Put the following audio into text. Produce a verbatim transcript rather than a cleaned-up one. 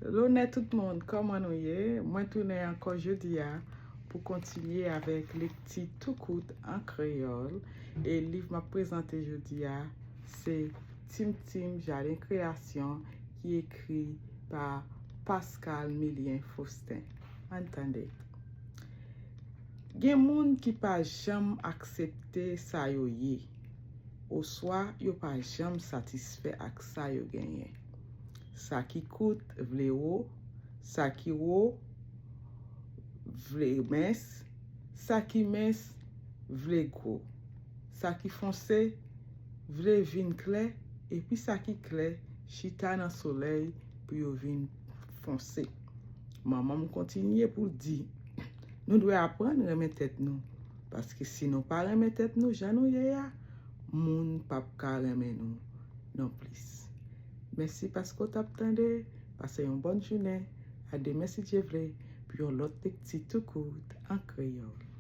Lonè tout moun, kòman nou ye? Mwen tounen ankò jodi a pou kontinye avèk lekti tou kout an kreyòl. E liv m ap prezante jodi a se Tim Tim Jaden Kreyasyon ki ekri pa Pascal Milien Faustin. Ann tande. Gen moun ki pa janm aksepte sa yo ye, oswa yo pa janm satisfè ak sa yo genyen. Sa ki kout vle wo, sa ki wo vle mens, sa ki mens vle gwo, sa ki fonse vle vin klè, epi sa ki klè chita nan solèy pou yo vin fonse. Manman m kontinye pou di, nou dwe aprann renmen tèt nou, paske si nou pa renmen tèt nou jan nou ye a, moun p ap ka renmen nou non plis. Mèsi paske w t ap tande, pase yon bòn jounen, a demen si Dye vle, pou yon lòt lekti tou kout an kreyòl.